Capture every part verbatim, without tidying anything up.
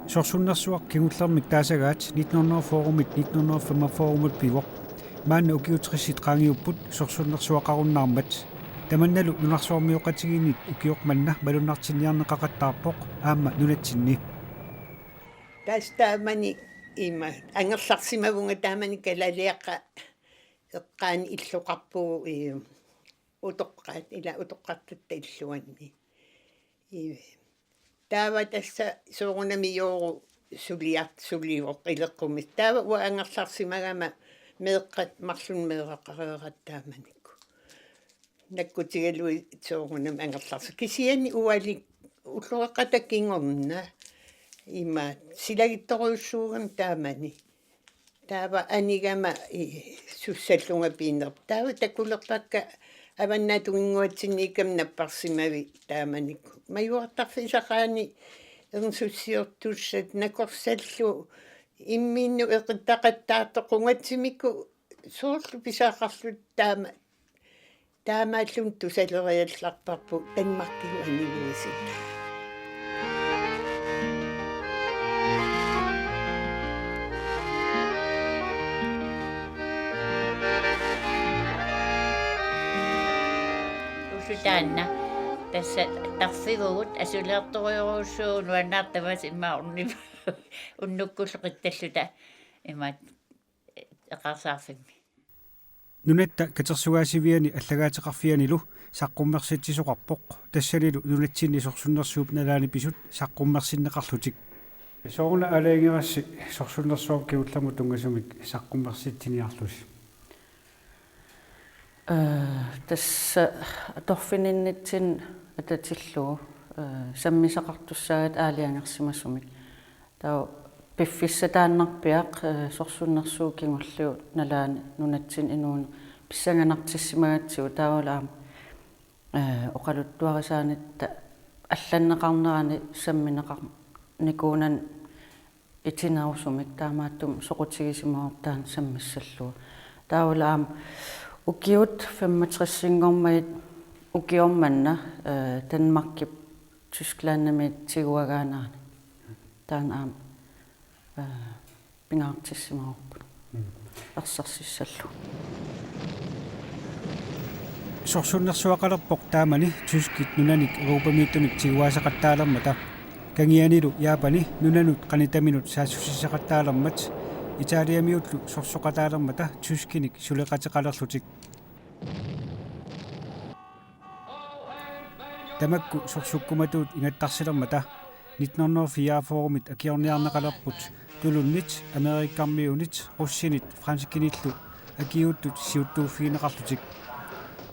Sorsunnersuaq kingullermik taasagaat nitten hundrede og fyrremit nitten hundrede og femogfyrremut pivoq. Maanna ukiut tressit qaangiupput sorsunnersuaqarunnaarmat. Tamannalu nunarsuarmioqatigiinnit ukioq manna malunnartinniarneqaqattaarpoq aamma nunatsinni. Tassa taamani ima angerlarsimavunga taamani kalaliaqa eqqaani illoqarpugut, ii, utoqqaat ila utoqqartatta illuanni. Ii. Taava tassa soorunami Jooruk suliart sulivoq ileqqummi. Taava uanga angerlarsimagama meeqqat marlunnik meeraqareerat taamanikkut. Nakkutigalugit soorunami angerlarsi-. Kisianni uali ulloqeqqata kingorna ima silagittorujussuugami taamani. Taava anigama, ii, sussallunga piinerpoq. Taava takulerpakka Avannaata Tunginnguatsinniikkami napparsimavik taamanikkut. Majuartarfisaqaani ernsussiortussat nakorsallu imminnut eqittaqattaartoq qungatsimikkut soorlu pisaqarluta taama. Taamaalluni tusaleriallarparput Danmarkilu aniguisut. Ulloq taanna tassa tarfivugut asuliortorujorujussuuvoq nuannaartavasi immaqa unni-, unnukkullu qittalluta imaat eqaarsaarfimmi. Nunatta katersugaasiviani allagaateqarfianilu saqqummersitsisoqarpoq, tassanilu nunatsinni sorsunnersuup nalaani pisut saqqummersinneqarlutik. Sooruna aalajangerassi sorsunnersuarmut kingullermut tunngasumik saqqummersitsiniarlusi? Ee, tassa atorfininnitsinni atatillugu, ee, sammisaqartussaagatta aalajangersimasumik. Taava piffissataannarpiaq, ee, sorsunnersuup kingulliup nalaani nunatsinni inuuneq pissanganartissimagatsigu taavalu aamma, ee, oqaluttuarisaanitta allanneqarnerani sammineqarnikuunani itinerusumik taamaattumik soqutigisimavoq taanna sammissallugu. Taavalu aamma ukiut femogtresinngormagit ukioq manna, ee, Danmarkip Tysklandimiit tiguagaanerani. Taanna aamma, ee, pingaartissimavarput. Mm. Ersersissallugu. Sorsunnersuaqalerpoq taamani tyskit nunanik Europamiittunik tiguaasaqattaalermata. Kangianilu Japani nunanut qanitaminut saassussisaqattaalermat, Italiamiullu sorsoqataalermata tyskinik suleqateqalerlutik. Tamakku sorsukkumatuut ingattarsilermata nitten hundrede og fireogfyrremit akiorniarneqalerput tulunnit, amerikkarmiunit, russinit, franskinillu akiuuttut siuttuuffigineqarlutik.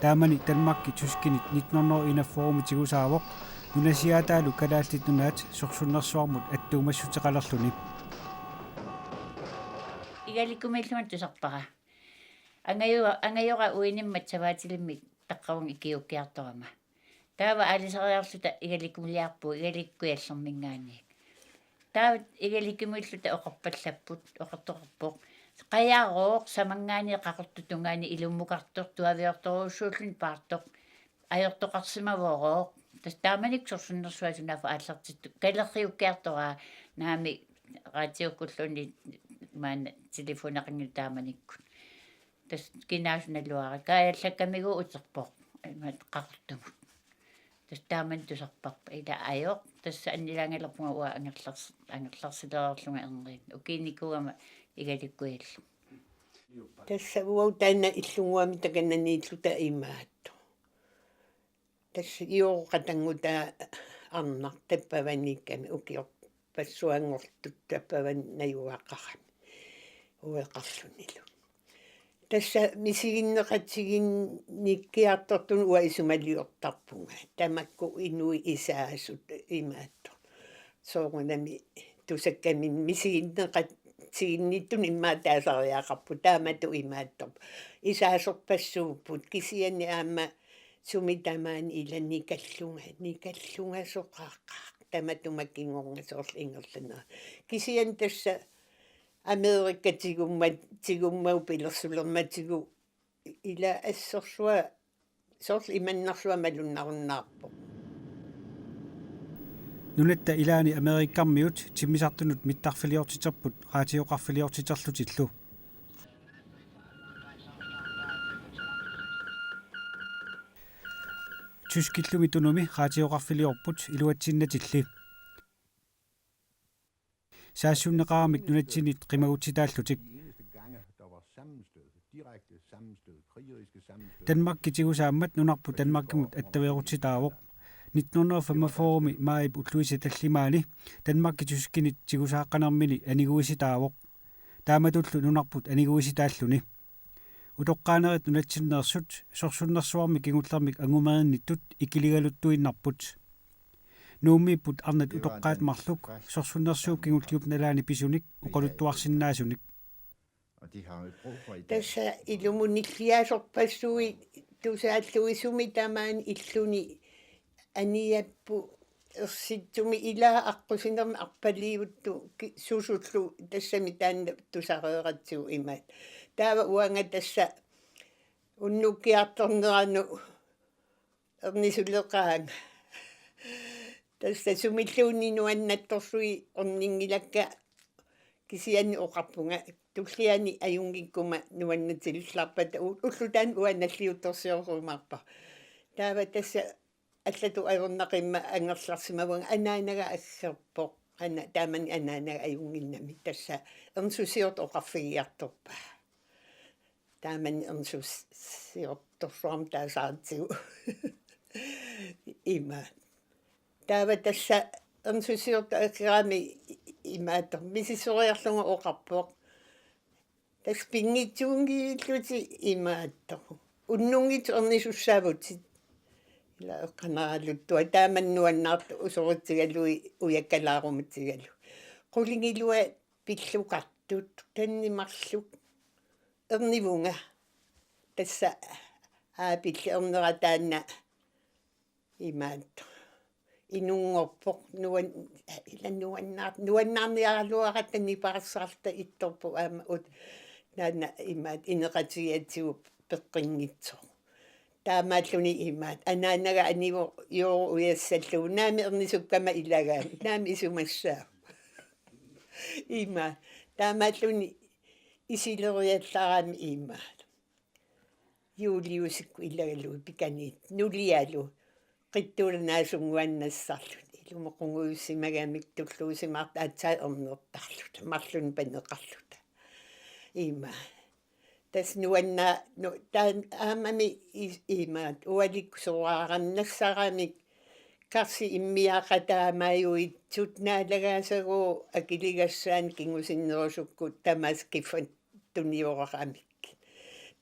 Taamani Danmarki tyskinit nitten hundrede og enogfyrremit tigusaavoq, nunasiaataalu Kalaallit Nunaat sorsunnersuarmut attuumassuteqalerluni. Igalikkumiillunga tusarpara. Angajua-, angajora uinimmat savaatilimmik taqqavunga ikiuukkiartorama. Taava aalisariarluta igalikkuliarpugut, igalikkujallerminngaanniit. Taava igalikkumiilluta oqarpallapput, oqartoqarpoq: Qajarooq samanngaanniit qaqortut tungaanut ilummukartoq tuaviortorujussuulluni paartoq ajortoqarsimavorooq. Tassa taamanikkut sorsunnersuaq sunaaffa aallartittoq. Kalerriukkiartoraa naamik raatiukkulluunniit maanna telefoneqanngilaq taamanikkut. Tassa kinaassunaluara. Kaajallakkamigooq uterpoq. Imaat qaqortumut. Tassa taamani tusarparput. Ila ajoq. Tassa annilaangalerpunga uanga angerlars-, angerlarsilereerlunga erniinnaq. Ukiinikuugama igalikkujallu. Tassa uagut taanna illunnguamik takananiilluta imaattoq. Tassa Jooruk qatanngutaa arnaq tappavaniikkami ukiorpassuanngortut tappavani najugaqarami ueqarlunilu. Tassa misiginneqatiginnikkiartortunut uanga isumaliortarpunga. Tamakku inuit isaasut imaattoq. Soorunami tusakkaminnik misiginneqatiginnittunut immaqa taasariaqarput taamatut imaattoq. Isaasorpassuupput kisianni aamma sumi tamaani ila nikallunga, nikallungasoqaqaaq. Tamatuma kingorna soorlu ingerlanera. Kisianni tassa Amerika tigumma-, tigummagu pilersulermatigu ila assorsuaq soorlu imannersuaq malunnarunnaarpoq. Nunatta ilaani Amerikkarmiut timmisartunut mittarfiliortiterput raatioqarfiliortiterlutillu. Tyskillumi tunumi raatioqarfiliorput iluatsinnatilli. Saassunneqaramik nunatsinnit qimagutsitaallutik. Danmarki tigusaammat nunarput Danmarkimut attaveerutsitaavoq. Nitten hundrede og femogfyrre maajip ulluisa tallimaani Danmarki tyskinit tigusaaqqanermini aniguisitaavoq. Taamatullu nunarput aniguisitaalluni. Utoqqaanerit nunatsinneersut sorsunnersuarmi kingullermik angumerinnittut ikiligaluttuinnarput. Nuummiipput arnat utoqqaat marluk sorsunnersuup kingulliup nalaani pisunik oqaluttuarsinnaasunik. Tassa ilumunilliasorpassuit tusaalluisumi tamaani illuni aniappu ersitsumi ilaa aqqusinermi arpaliivuttu susullu tassami taanna tusareeratsigu imaat. Taava uanga tassa unnukkiartornerani ernisuleqaanga. Tassa sumilluunniit nuannattorlugit orninngilakka kisianni oqarpunga tulliani ajunngikkuma nuannatillarpata ullutaan uannalliuttorsiorrumaarpa. Taava tassa allatut ajornaqimmat angerlarsimavunga anaanaga aggerpoq. Ana taamani anaanaga ajunnginnami tassa ernisusiortoq oqarfigiartorpaa. Taamani ernisusiortorsuarmik taasaratsigu. Ima. Taava tassa ernisusiortoq aggerami imaattoq misissoriarlunga oqarpoq. Tassa pinngitsuunngivillutik imaattoq. Unnunngitsut ernisussaavutit. Ila eqqaneraluttua taamani nuannaartut usoritsigalugit ujakkalaarumatsigalugit. Qulingiluat pillukartut tanni marluk ernivunga. Tassa aapilli ernera taanna imaattoq. Inunngorpoq nuan ila nuannaar nuannaarniaraluaratta nipaarsaarta ittorpoq aamma ut taanna imaat ineqatigiiatsigut peqqinngitsoq. Taamaalluni imaat anaanaga anivoq juullissalluni naami ernisukkama ilagaat naami isumassaaq. Ima taamaalluni isileriallarami imaat. Juuliusikkut ilagalugit pikaniit nulialu qittuulanaasunguannassarluni ilumut qungujussimagamik tulluusimaartut aatsaat ernertarluta marlunnik paneqarluta. Ima. Tassa nuanna nu taan aammami imaat ualikku soraarannassaramik karsi immiaqataamaajuitsut naalagaasagu akiligassaani kingusinnerusukkut tamaasa kiffat tunioraramik.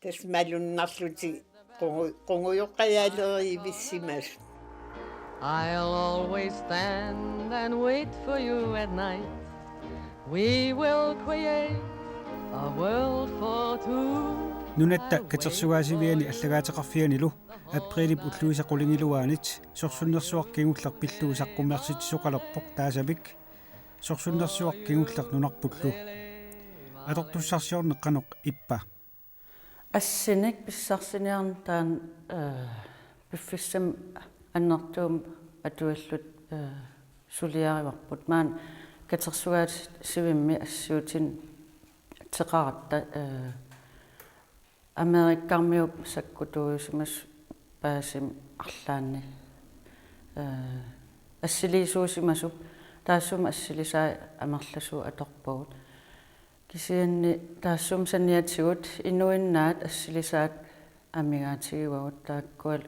Tassa malunnarlutik qungu- qungujoqqajaaleriivissimasut. I'll always stand and wait for you at night. We will create a world for two. Nunatta katersugaasiviani allagaateqarfianilu aprilip ulluisa qulingiluaanit sorsunnersuaq kingulleq pillugu saqqummersitsisoqalerpoq taasamik sorsunnersuaq kingulleq nunarpullu. Atortussarsiorneq qanoq ippa? Assinik pissarsiniarneq taanna piffissami annertuumik atuilluta suliarivarput. Maani katersugaasivimmi assiutinik ateqaratta Amerikkarmiut sakkutuujusimasut paasimi arlaanni assiliisuusimasut taassuma assilisaat amerlasuut atorpagut. Kisianni taassuma saniatigut inuinnaat assilisaat amigaatigivagut taakkua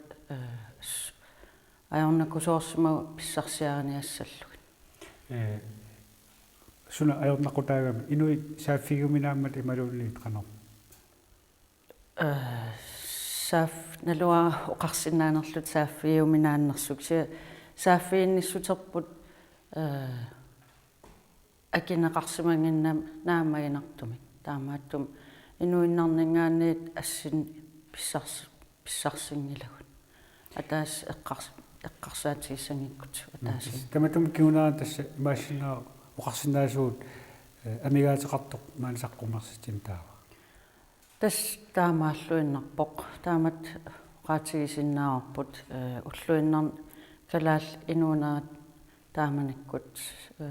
ajornakusoorsimagut pissarsiariniassallugit. Suna ajornaqutaagami inuit saaffigiuminaammat imaluunniit qanoq? Saaf naluara oqarsinnaanerluta saaffigiuminaannersut kisianni saaffiginnissuterput akineqarsimannginnami naammaginartumik taamaattumik inuinnarninngaanniit assin pissars pissarsinngilagut. Ataaseq eqqars eqqarsaatigissanngikkutsigu ataaseq. Tamatuma kingunerani tassa imaassinnaavoq oqarsinnaasugut amigaateqartoq maani saqqummersitsinni taava. Tassa taamaalluinnarpoq. Taamatut oqaatigisinnaavarput ulluinnarni kalaallit inuunerat Taamanikkut, øh,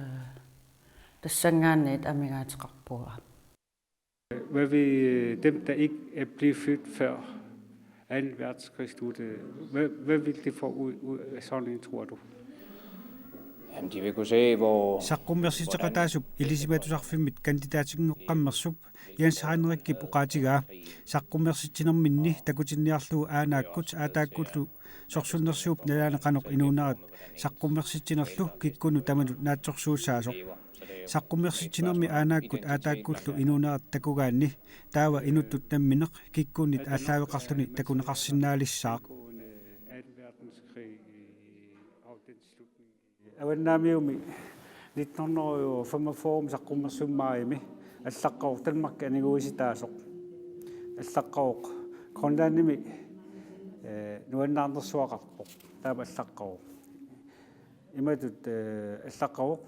tassanngaanniit amigaateqarpunga. Hvad vil dem, der ikke er blevet født før anden verdenskrig sluttede, hvad, hvad vil de få ud, ud af sådan en, tror du? Jamen, de vil kunne se, hvor, Saqqummersitseqataasup Ilisimatusarfimmit kandidatinngoqqammersup Jens Heinrichip oqaatigaa saqqummersitsinerminni takutinniarlugu aanaakkut aataakkullu sorsunnersuup nalaani qanoq inuunerat saqqummersitsinerlu kikkunnut tamanut naatsorsuussaasoq. Saqqummersitsinermi aanaakkut aataakkullu inuunerat takugaanni taava inuttut namminneq kikkunnit aallaaveqarluni takuneqarsinnaalissaaq. Avannaamiumi nitten hundrede og femogfyrre saqqummersummaarimi allaqqavoq Danmarkip aniguisitaasoq. Allaqqavoq Grønlandimi, øh, nuannaarnersuaqarpoq. Taama allaqqavoq. Imatut, øh, allaqqavoq.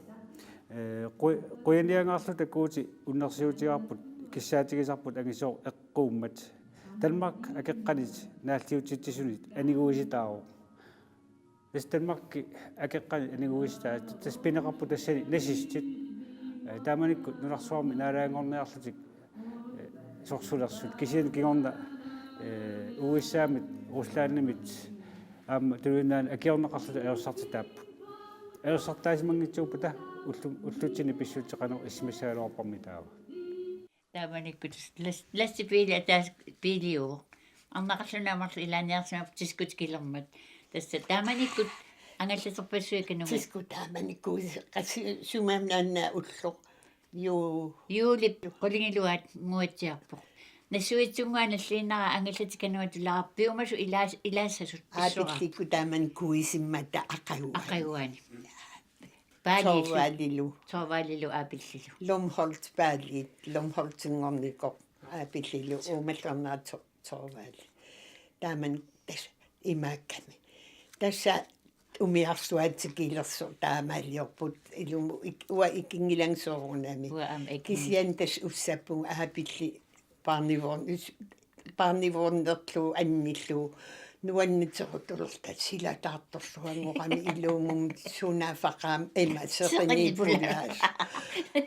Øh, qu-, qujaniangaarluta Guuti unnersiutigaarput kissaatigisarput angisooq eqquummat. Danmark akeqqanit naalliutsitsisunit aniguisitaavoq. Tassa Danmarkip akeqqani aniguisitaavoq, tassa pineqarput tassani nazistit. Øh, taamanikkut nunarsuarmi naalaanngorniarlutik, øh, sorsulersut. Kisianni kingorna, øh, U S A-mit, Ruslandimit, aamma tuluit nunaannut akiorneqarlutik ajorsartitaapput. Ajorsartaasimanngitsuuppata ullu-, ullutsinni pissutsit qanoq issimassagaluarparmi taava. Taamanikkut las-, lastbiili ataaseq biiliuvoq. Arnaqarluni amerlasuut ilaaniarsimappat Tisku tikilermat. Tassa taamanikkut angallaterpassuit kanunga. Tisku taamanikkut qassi-, sumaam naanna ulloq. Juu. Juulip qulingiluaat muatsiarpoq. Nassuitsunnguaq nalliinnarani angallatit kanunga tulaarput piumasut ilaas-, ilaassasut pissuaat. Aapillikkut taamanikkut isimmata aqaguani. Aqaguani. Paaliillu. Torvaldilu. Torvaldilu aapillilu. Lumholt Paaliit, Lumholtinngornikoq aapillilu uumallarnera to-, Torvaldi. Taamani tassa imaakkami. Tassa umiarsuaatikilersoq taamaaliorput ilumut ik-, uanga ikinngilanga soorunami. Uanga aamma ikinngilanga. Kisianni tassa ussappunga aapilli barnevogn-, barnevognerlugu annillugu nuannertortulerluta sila taartorsuanngorami ilummut sunaafaqaam ima seqinipulaas. Seqinipulaas.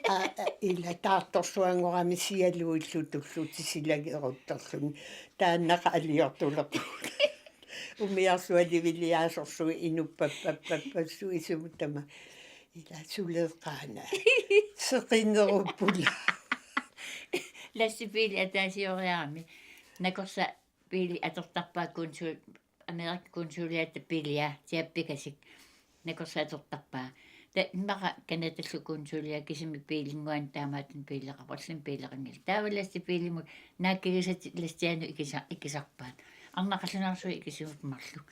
Aa, ila taartorsuanngorami sialuillu tullutik silageruttorluni. Taannaqa aliortulerpugut. Umiarsualiviliaasorsuit inuppappappassuit isumut tamaat. Ila suleeqqaana. Seqineruppula. Lastbiili ataasioriarami. Nakorsaat biili atortarpaa konsul-, Amerikap konsuliata biilia, Jaap Pikasik. Nakorsaat atortarpaa. Taava immaqa Canadallu konsulia kisimi biilinnguanik taamaattunik biileqarpoq, allamik biileqanngilaq. Taava lastbiilimut naakkigisatik lastianut ikisa-, ikisarpaat. Arnaqarlunarsuaq ikisigut marluk.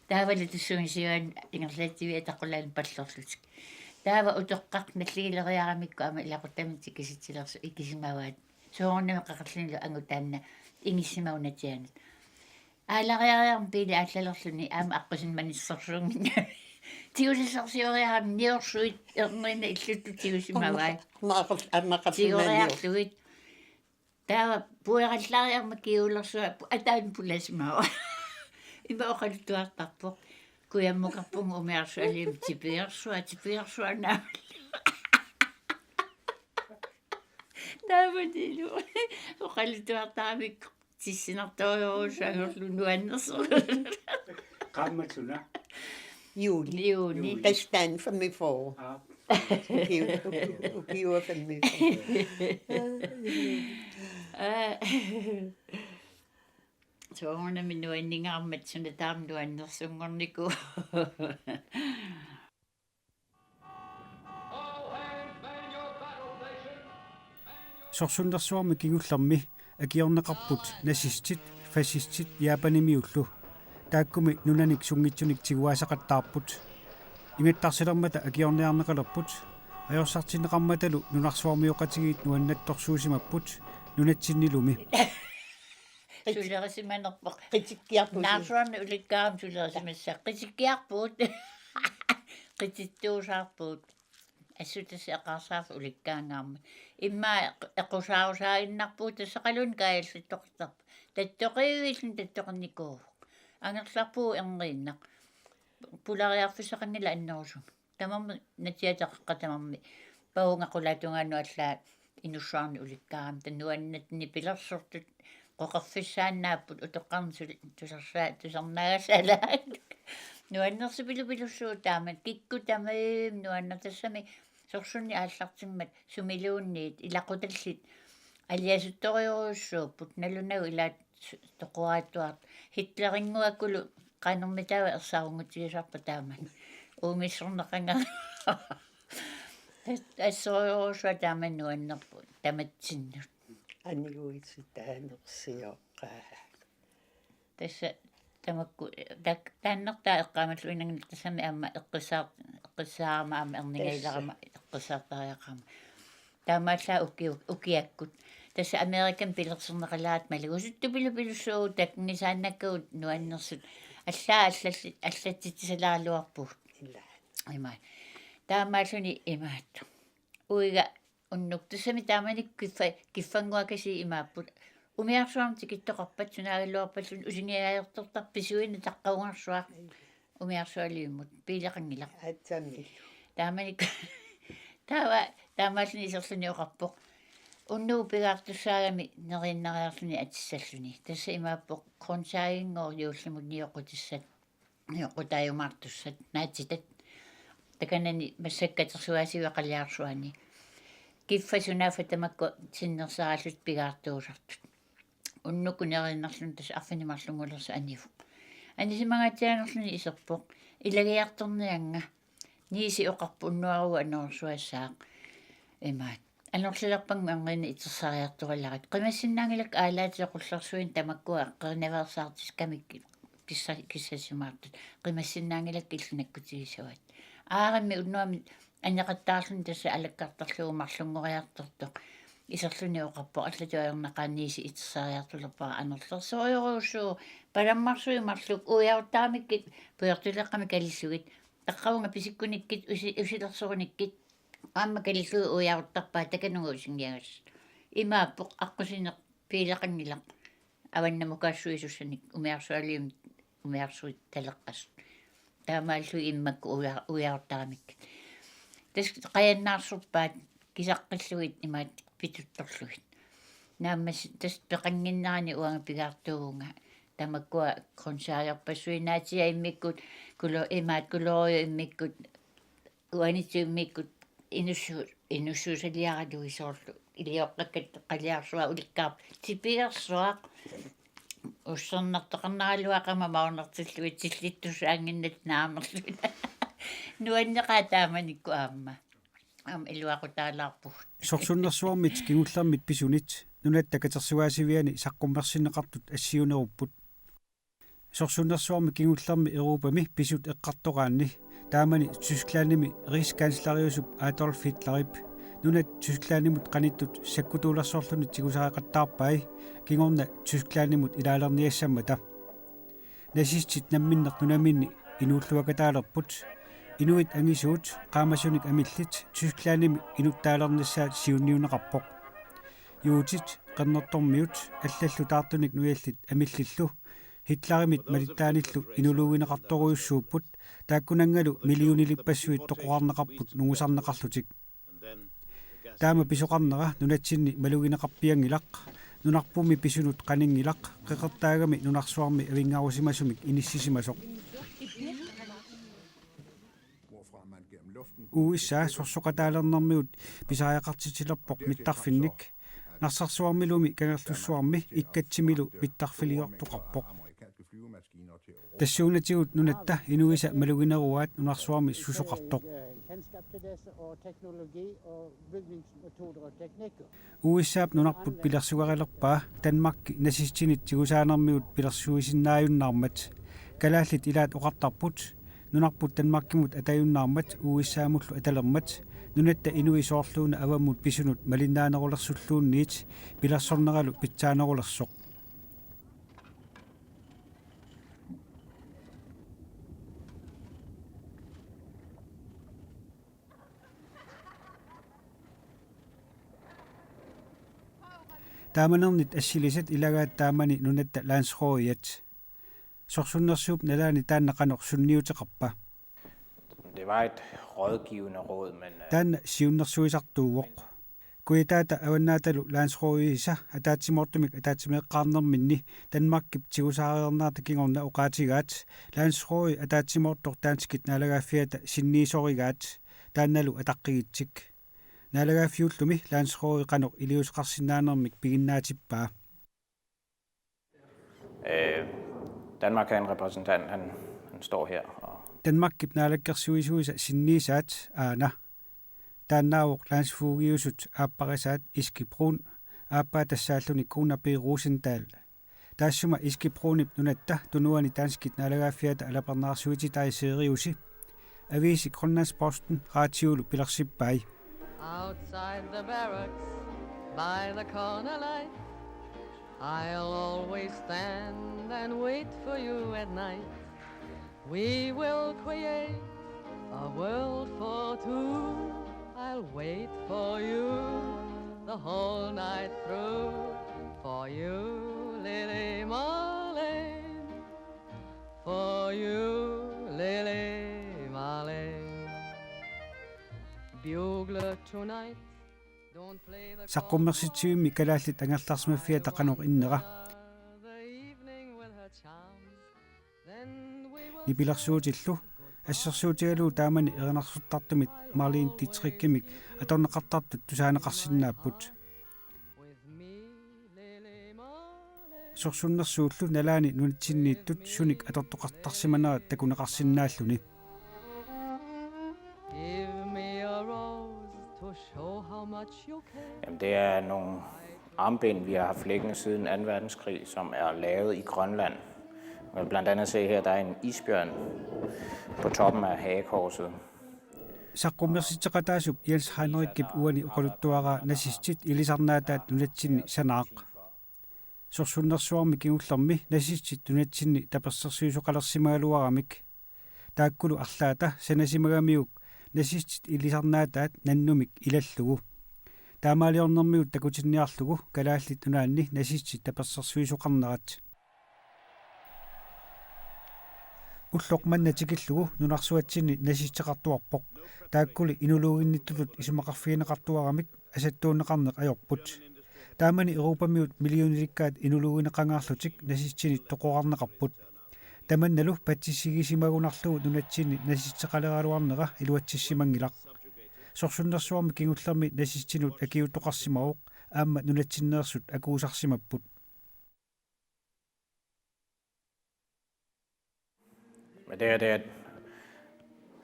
Taavalu tassunga siuan ingerlatsivik ataqqilaannik pallorlutik. Taava utoqqaq nalligileriaramikku aamma ilaquttaminik tikisitsilersoq ikisimavaat. Soorunami qaqillunilu angut taanna ingissimavoq natianut. Aalariariarmat biili aallalerluni aamma aqqusineq manissorsuunnginnami. Tigusissorsioriarami niorsuit erniinnaq illuttut tigusimavai. Aamma qal-, aamma qal-, aamma qal-, tigoriarlugit. Taava puerallariarmat kigulersua pu-, ataani pulasimavoq. Ima oqaluttuartarpoq. Kujammukarpunga umiarsualimmik tipiarsua, tipiarsua naammallu. Taamanilu. Oqaluttuartaramikku tissinartorujussuanngorlugu nuannersoq. Qaammatsuna? Juli. Juni. Juli. Tassa taanna femogfyrre. Aa. Ukiu-, uki-, ukiua femogfyrre. Aa. Soorunami nuanningaarmat suna taama nuannersunngornikuuvoq. Sorsunnersuarmi kingullermi akiorneqarput nazistit, fascistit Japanimiullu. Taakkumi nunanik sunngitsunik tiguaasaqattaarput. Ingattarsilermata akiorniarneqalerput. Ajorsartinneqarmatalu nunarsuarmioqatigiit nuannattorsuusimapput nunatsinnilumi. Sulerisimanerpoq. Qitikkiarpugut. Naarsuarni ulikkaarami sulerisimassaaq. Qitikkiarpugut. Qitittuusaarpugut. Assut tassa eqaarsaarluta ulikkaangaarmat. Immaqa eq-, eqqusaarusaaginnarpugut tassaqaluunniit kaajallattoqartarpoq. Tattoqiivilluni tattoqinnikuuvoq. Angerlarpugut erniinnaq. Pulariarfissaqanngilaq annerusumik. Tamarmi natsiateqaqqa tamarmi. Pavunga qulaatungaanut allaat inussuarni ulikkaarami, taava nuannaartut pilersortut, qoqorfissaannaapput, utoqqarnut sul-, tusarsaa-, tusarnaagassaalaat. Nuannersipilupilussuuvoq taama, kikkut tamarmik nuannertut, tassami sorsunneq aallartimmat sumiluunniit ilaqutallit aliasuttorujussuupput, nalunagu ilaat s-, toqoraattuartut. Hitlerinnguakkulu qanormitaava ersarunngutsigisarpa taamani. Uumissorneqanngilaq. Tas-, assorujussuaq taama nuannerpoq tamatsinnut. Aniguitsitaanersioqqa. Tassa tamakku, tak-, taannertaa eqqaamalluinnarluni, tassami aamma eqqissaar-, eqqissaarama aamma erningaalerama eqqissaartariaqarama. Taamaallaat ukiu-, ukiakkut. Tassa Amerikami pilersorneqalaartut malugisuttupilupilussuugut, takunngisaannakkagut nuannersut. Allaat allalli-, allatsitsisalaaraluarpugut. Ila. Imaat. Taamaalluni imaattoq. Uiga unnuk tassami taamani kiffa-, kiffannguakasiit imaapput. Umiarsuarmi tikittoqarpat sunaagaluarpalluunniit usingiaajortortarpoq pisuinnaq taqqagunarsuaq. Umiarsualivimmut piileqanngilaq. Aatsaammi. Taamani taava taamaalluni iserluni oqarpoq: Unnugu pigaartussaagami neriinnariarluni atissalluni. Tassa imaappoq grøntsagingooq juullimut nioqqutissat, nioqqutaajumaartussat, naatsitat. Takanani massakkut katersugaasiviit Qaliarsuani. Kiffat sunaaffa tamakku sinnersarallutik pigaartuusartut. Unnukkut neriinnarluni tassa arfineq-marlunngulersoq anivoq. Anisimangaatsiaannarluni iserpoq: Ilagiartorniannga. Niisi oqarpoq: Unnuaruit anorersugassaaq. Imaat. Anorlilerpanngu angineq itersariartoralerakkit. Qimassinnaanngilakka, aalaatigut qullersuineq tamakkua aqqerinaveersaartikkamikkit pissa-, kissassimaartut. Qimassinnaanngilakka illit nakkutigisavaat. Aarimmi unnuami aneqattaarluni tassa alakkartarlugu marlunngoriartortoq. Iserluni oqarpoq: Allatut ajornaqaaq, niisi itersariartulerpara, anorlersorujussuuvoq. Palammarsuit marluk uiaruttaramikkit pujortuleqqamik kalillugit. Taqqavunga pisikkunikkit, usi-, usilersorunikkit. Aamma kalillugit uiaruttarpaat, takanunga usingiagassat. Imaappoq aqqusineq piileqanngilaq. Avannamukaassuisussanik umiarsualivimmut umiarsuit taleqqasut. Taamaalillugit immakkut uia-, uiaruttaramikkit. Tassa qajannaarsorpaat kisaqqillugit imaattoq pituttorlugit. Naammassi-, tassa peqannginnerani uanga pigaartuuvunga. Tamakkua grøntsagerpassuit, naatsiat immikkut, kulo-, imaat kuloriu immikkut, uanitsu immikkut inussu-, inussuusaliaraluit soorlu. Ilioqqakkat Qaliarsuaq ulikkaarput. Tipigersuaq. Ussernartoqarnaraluaqaama maornartillugit tillittussaannginnatsinni naamerlugit. Nuanneqaaq taamanikkut aamma. Aamma iluaqutaalaarpugut. Sorsunnersuarmit kingullermit pisunit nunatta katersugaasiviani saqqummersinneqartut assiunerupput. Sorsunnersuarmi kingullermi Europami pisut eqqartoraanni, taamani Tysklandimi rigskansleriusup Adolf Hitlerip nunat Tysklandimut qanittut sakkutuulersorluni tigusariaqattaarpai kingorna Tysklandimut ilaalerniassammata. Nazistit namminneq nunaminni inuulluakataalerput, inuit angisuut qaamasunik amillit Tysklandimi inuttaalernissaat siunniunneqarpoq. Juutit, qernertormiut allallu taartunik nujallit amillillu Hitlerimit malittaanillu inuluuineqartorujussuupput, taakkunanngalu millionilippassuit toqorarneqarput nungusarneqarlutik. Taama pisoqarnera nunatsinni malugineqarpianngilaq, nunarpummi pisunut qaninngilaq, qeqertaagami nunarsuarmi avinngarusimasumik inissisimasoq. U S A sorsoqataalernermigut pisariaqartitsilerpoq mittarfinnik. Narsarsuarmilumi Kangerlussuarmi Ikkatsimilu mittarfiliortoqarpoq. Tassuunatigut nunatta inuisa malugineruaat nunarsuarmi susoqartoq. U S A-p nunarput pilersugarilerpaa Danmarki nazistinit tigusaanermigut pilersuisinnaajunnaarmat. Kalaallit ilaat oqartarput, nunarput Danmarkimut atajunnaarmat U S A-mullu atalermat, nunatta inuit soorluuna avammut pisunut malinnaanerulersulluunniit pilersorneralu pitsaanerulersoq. Taamanernit assilisat ilagaat taamani nunatta Landsrådiat. Sorsunnersuup nalaani taanna qanoq sunniuteqarpa? bare et rådgivende råd, men øh, Taanna siunnersuisartuuvoq. Kujataata Avannaatalu landsrådisa ataatsimoortumik ataatsimeeqqaarnerminni Danmarkip tigusaareernerata kingorna oqaatigaat, landsrådi ataatsimoortoq danskit naalagaaffiata sinniisorigaat, taannalu ataqqigitsik. Naalagaaffiullumi landsrådi qanoq iliuuseqarsinnaanermik piginnaatippaa. Øh, Danmark har en repræsentant, han, han står her. Og Danmarkip naalakkersuisuisa sinniisaat aana. Taannaavoq landsfogediusut aapparisaat Eske Brun, aappaa tassaalluni Gunnar B. Rosendahl. Taassuma Eske Brunip nunatta tunuani danskit naalagaaffiata alapernaarsuititai seriusi aviisi Grønlandsposten raatiulu pilersippai. Outside the barracks, by the corner light, I'll always stand and wait for you at night. We will create a world for two. I'll wait for you the whole night through. For you, Lily Marlene. For you, Lily Marlene. Bugler tonight. Don't play the Saqqummersitsivimmi kalaallit angerlarsimaffiata qanoq innera. The evening with her charms. Nipilersuutillu assersuutigalugu taamani erinarsortartumik Marlene Dietrichimik atorneqartartut tusaaneqarsinnaapput. Sorsunnersuullu nalaani nunatsinniittut sunik atortoqartarsimanerat takuneqarsinnaalluni. Give me a rose to show how much you care. Jamen, det er nogle armbind, vi har haft liggende siden anden verdenskrig, som er lavet i Grønland. Man kan blandt andet se her, der er en isbjørn på toppen af hagekorset. Saqqummersitseqataasup Jens Heinrichip uani oqaluttuaraa nazistit ilisarnaataat nunatsinni sanaaq. Sorsunnersuarmi kingullermi nazistit nunatsinni tapersersuisoqalersimagaluaramik. Taakkulu arlaata sanasimagamiuk nazistit ilisarnaataat nannumik ilallugu. Taamaaliornermigut takutinniarlugu Kalaallit Nunaanni nazistit tapersersuisoqarnerat. Ulloq manna tikillugu nunarsuatsinni nazisteqartuarpoq. Taakkuli inuluuginnittutut isumaqarfigineqartuaramik asattuunneqarneq ajorput. Taamani Europamiut millionilikkaat inuluugineqangaarlutik nazistinit toqorarneqarput. Tamannalu patsisigisimagunarlugu nunatsinni nazisteqaleraluarnera iluatsissimanngilaq. Sorsunnersuarmi kingullermi nazistinut akiuuttoqarsimavoq aamma nunatsinneersut akuusarsimapput. Men det er, det er et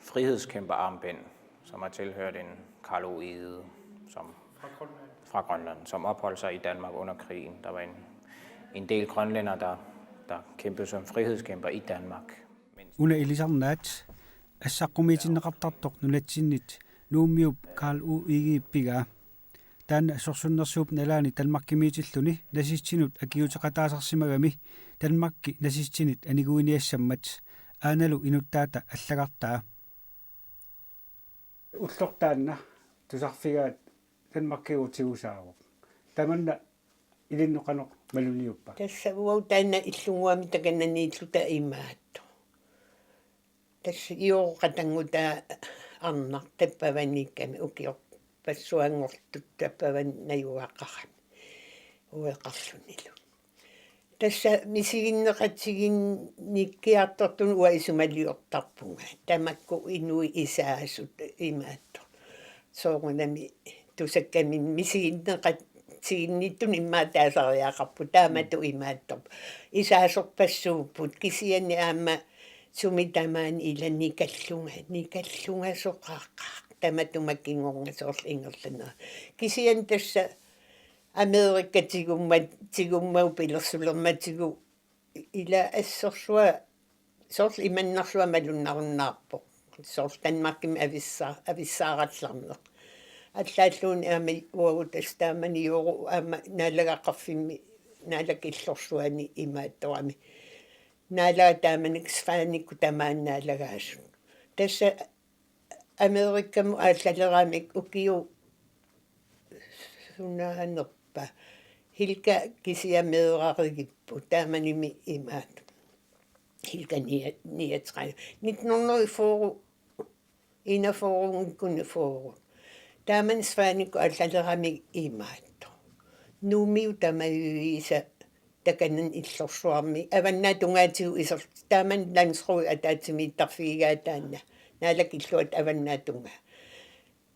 frihedskæmperarmbind, som har tilhørt en Karl O. Egede, som fra Grønland, som opholdt sig i Danmark under krigen. Der var en, en del grønlændere, der, der kæmpede som frihedskæmper i Danmark. Una ilisarnaat assaqqumiitinneqartartoq nunatsinnit Nuummiup Karl O. Egedep pigaa. Taanna sorsunnersuup nalaani Danmarkimiitilluni nazistinut akiuuteqataasarsimagami Danmarki nazistinit aniguiniassammat, aanalu inuttaata allagartaa. Ulloq taanna tusarfigaat Danmarkiuutiusaavoq. Tamanna ilinnut qanoq malunniuppa? Tassa uagut taanna illunnguamik takananiilluta imaattoq. Tassa iorooq qatanngutaa arnaq tappavaniikkami ukiorpassuanngortut tappavaniikkami najugaqarami ueqarlunilu. Tassa misiginneqatiginnikkiartortunut uanga isumaliortarpunga. Tamakku inuit isaasut imaattoq. Soorunami tusakkami misiginneqatiginnittunut immaqa taasariaqarput taamatut imaattoq. Isaasorpassuupput kisianni aamma sumi tamaani ila nikallunga, nikallungasoqaqaaq tamatuma kingorna soorlu ingerlanera. Kisianni tassa Amerika tigumma-, tigummagu pilersulermatigu ila assorsuaq soorlu imannarsuaq malunnarunnaarpoq. Soorlu Danmarkimi avissa-, avissaarallarneq. Allaalluunniit aamma uagut tassa taamani iorooq aamma naalagaqarfimmi naalakillorsuani imaattorami. Naalaga taamanikkut Svanikkut tamaani naalagaasut. Tassa Amerikamut aallaleramik ukiut sunaanerpa. Hilka kisiat meerarigipput taamanimi imaattoq. Hilka nia-, niogtredive. Nitten hundrede og fyrre, enogfyrrenngikkunik fyrre. Taamani Svanekkut allaleramik imaattoq: Nuummiut tamaviisa takanani illorsuarmi, avannaata tungaatigut iser-, taamani landsrådi ataatsimiittarfigigaa taanna, naalakilluat avannaata tungaa.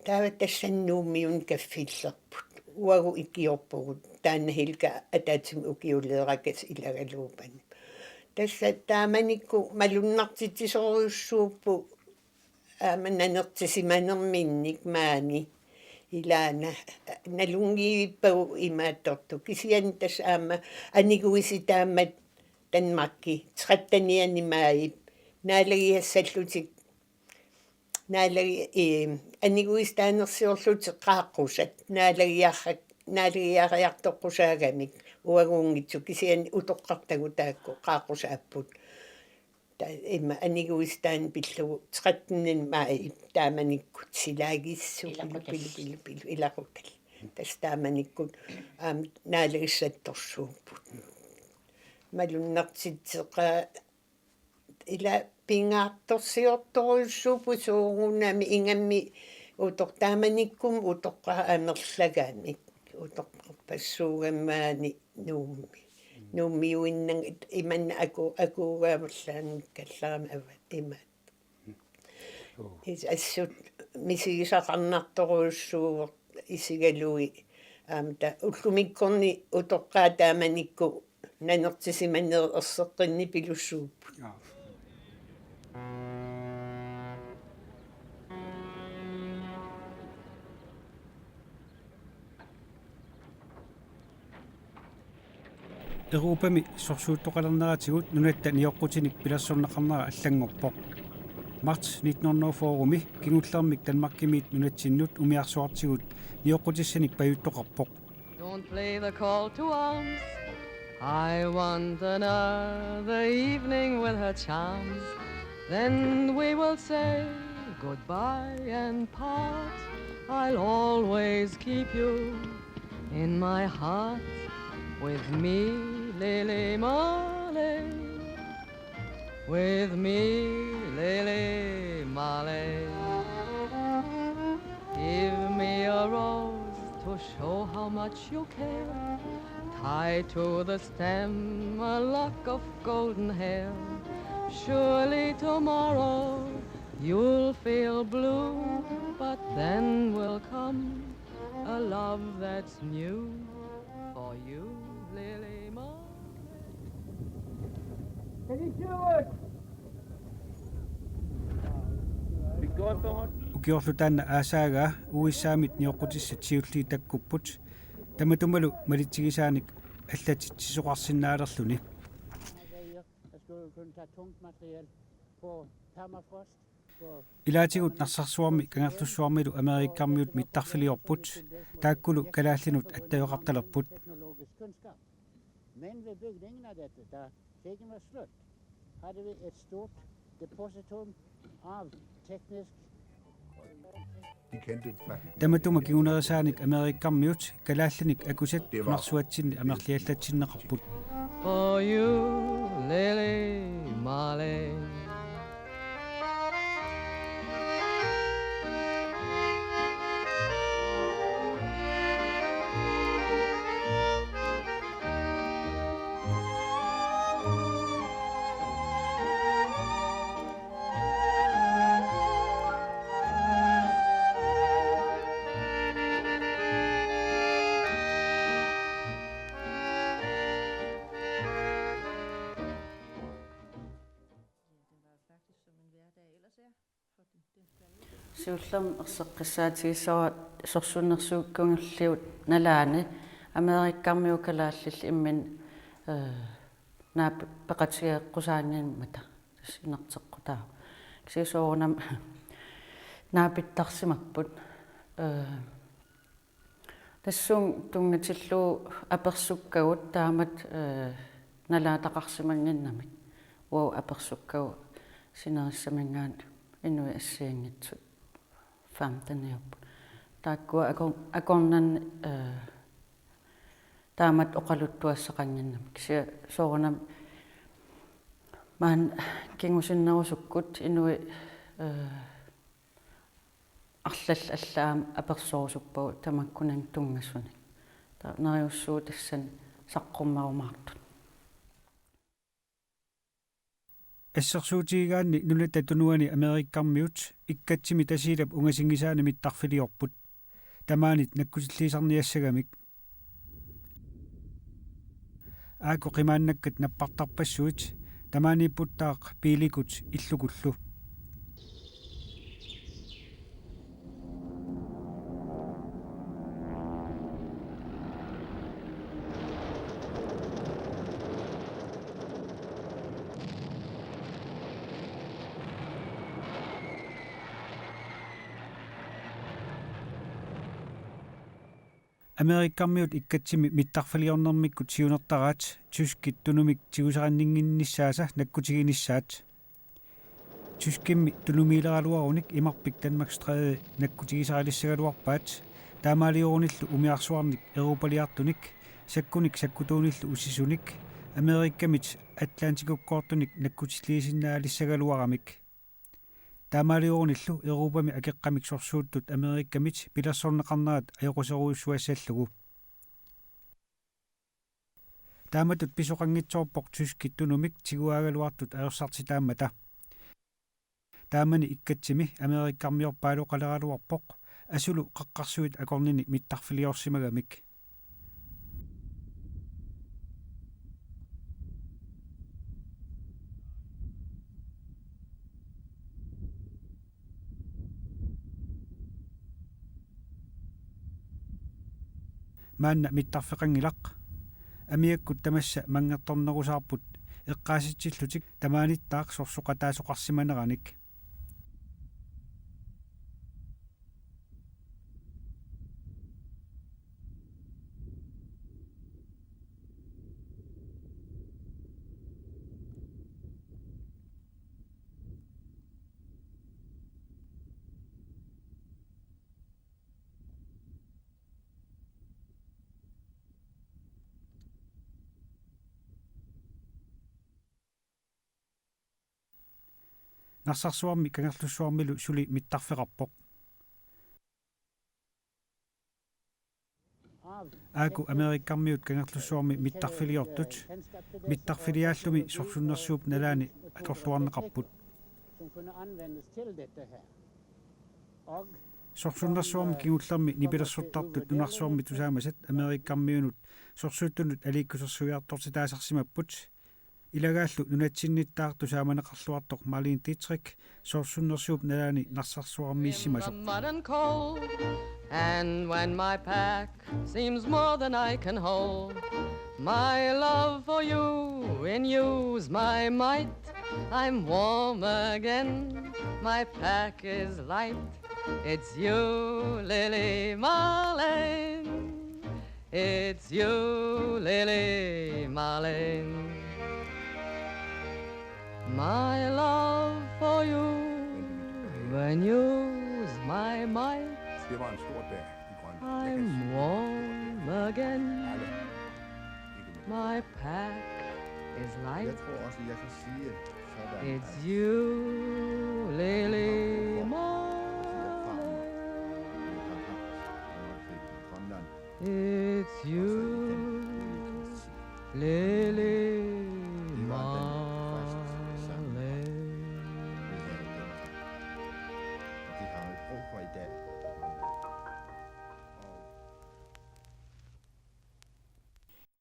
Taava tassani Nuummiuni kaffillerput. Uagut ikiorpugut, taanna Helga ataatsimik ukiuleerakas ilagaluupan. Tassa taamanikkut malunnartitsisorujussuupput aamma nanertisimanerminnik maani. Ilaana nalunngivippagu imaattortoq. Kisianni tassa aamma aniguisitaammat Danmarki trettenianni maajip naalagiassallutik, naalagi-, ee, aniguisitaanersiorlutik qaaqqusat naalagiarrak-, naalagiariartoqqusaagamik uaguunngitsoq, kisianni utoqqartagut taakku qaaqqusaapput. Ta-, ima aniguisitaaneq pillugu trettenianni maajip taamanikkut silaagissu pilu, pilu, pilu, pilu, ilaqutal. Tassa taamanikkut aamma naalagissattorsuupput. Malunnartitseqaa ila pingaartorsiortorujussuupput soorunami ingammik utoq-, taamanikkut utoqqaat amerlagamik, utoqqarpassuugamik maani Nuummi. Nuummiuinnaq imanna aku-, akuugaamerlaanngikkallarami avat imaat. Is-, assut misigisaqarnartorujussuuvoq isigalugit aamma ta-, ullumikkorni utoqqaat taamanikkut nanertisimanerit erseqqinnipilussuupput. Jaa. Europami sorsuuttoqalerneratigut nunatta nioqqutinik pilersorneqarnera allanngorpoq. Marts nitten hundrede og fyrre-mi kingullermik Danmarkimiit nunatsinnut umiarsuartigut nioqqutissanik pajuttoqarpoq. Don't play the call to arms. I want another evening with her charms. Then we will say goodbye and part. I'll always keep you in my heart. With me, Lily Marley. With me, Lily Marley. Give me a rose to show how much you care. Tie to the stem a lock of golden hair. Surely tomorrow you'll feel blue, but then will come a love that's new for you, Lily Marley. Ukiorlu taanna aasaagaa U S A-mit nioqqutissat siulliit takkupput, tamatumalu malitsigisaanik allatitsisoqarsinnaalerluni. Ilaatigut Narsarsuarmi Kangerlussuarmilu Amerikkarmiut mittarfiliorput, taakkulu kalaallinut attaveqartalerput. Men ved bygningen af dette, da krigen var slut, havde vi et stort depositum af teknisk. Tamatuma kingunerisaanik Amerikkarmiut kalaallinik akusat nunarsuatsinni amerliallatsinneqarput. For you, Lily Marley. Siullermik erseqqissaatigissavara sorsunnersuup kingulliup nalaani Amerikkarmiut kalaallillu imminnut, eh, naap-, peqatigeqqusaanngimmata tassa inerteqqutaavoq. Kisianni soorunami naapittarsimapput. Eh, tassunga tunngatillugu apersukkagut taamatut, eh, nalaataqarsimannginnamik. Uagut apersukkagut sinerissaminngaanniit inuit assigiinngitsut femteniupput. Taakkua akor-, akornanni, eh, taamatut oqaluttuassaqannginnamik. Kisianni soorunami maani kingusinnerusukkut inuit, eh, Allallu aamma apersorusuppagut tamakkunani tunngasunik. Taava neriussuugut tassani saqqummerumaartut. Assersuutigigaanni nunatta tunuani Amerikkarmiut Ikkatsimi Tasiilap ungasinngisaani mittarfiliorput. Tamaani nakkutilliisarniassagamik. Aaku qimaannakkat nappartarpassuit tamaaniipputtaaq biilikut illukullu. Amerikkarmiut Ikkatsimi mittarfiliornermikkut siunertaraat tyskit tunumik tigusarinninnginnissaasa nakkutiginissaat. Tyskimmi tunumiileraluarunik imarpik Danmarks Stræde nakkutigisarilissagaluarpaat, taamaaliorunillu umiarsuarnik europaliartunik, sakkunik sakkutuunillu ussisunik, Amerikkamit Atlantikukkoortunik nakkutilliisinnaalissagaluaramik. Taamaaliorunillu Europami akeqqamik sorsuuttut Amerikkamit pilersorneqarnerat ajoquserujussuassallugu. Taamatut pisoqanngitsoorpoq tyskit tunumik tiguaagaluartut ajorsartitaammata. Taamani Ikkatsimi Amerikkarmiorpaaluqaleraluarpoq asulu qaqqarsuit akornini mittarfiliorsimagamik. Maanna mittarfeqanngilaq. Amiakkut tamassa manngertornerusaarput eqqaasitsillutik tamaanittaaq sorsoqataasoqarsimaneranik. Narsarsuarmi Kangerlussuarmilu suli mittarfeqarpoq. Aaku Amerikkarmiut Kangerlussuarmi mittarfiliortut, mittarfiliaallumi sorsunnersuup nalaani atorluarneqarput. Sorsunnersuarmi kingullermi nipilersortartut nunarsuarmi tusaamasat Amerikkarmiunut sorsuuttunut aliikkusersuiartortitaasarsimapput. Ilagaallu nunatsinnittaaq tusaamaneqarluartoq Marlene Dietrich sorsunnersuup nalaani narsarsuarmiissimasoq. The mud and cold, and when my pack seems more than I can hold, my love for you renews my might. I'm warm again, my pack is light. It's you, Lily Marlene. It's you, Lily Marlene. My love for you renews my might. Det var en stor dag i Grønland. Jeg kan I'm sige, warm again. Alle. Ikke mindre. My pack is light. Jeg tror også, jeg kan sige, at sådan It's er you, Lily Marlene. Grønland. It's you, Lily Marlene. Det har vi brug for i dag.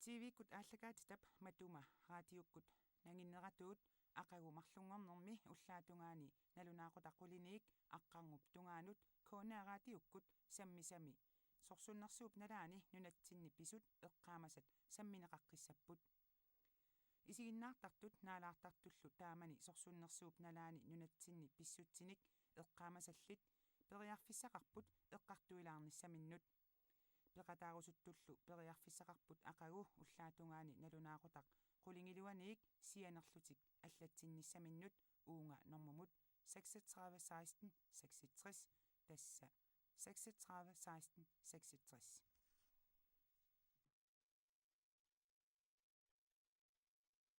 T V-kkut aallakaatitap matuma raatiukkut nanginneratuut aqagu marlunngornermi ullaap tungaani nalunaaqutaq quliniik aqqarngup tungaanut K N R-raatiukkut sammisami sorsunnersuup nalaani nunatsinni pisut eqqaamasat sammineqaqqissapput. Isiginnaartartut naalaartartullu taamani sorsunnersuup nalaani nunatsinni pissutsinik eqqaamasallit periarfissaqarput eqqartuilaarnissaminnut. Peqataarusuttullu periarfissaqarput aqagu ullaap tungaani nalunaaqutaq qulingiluaniit sianerlutik allatsinnissaminut uunga normumut seksogtredive seksten seksogtres, tassa seksogtredive seksten seksogtres.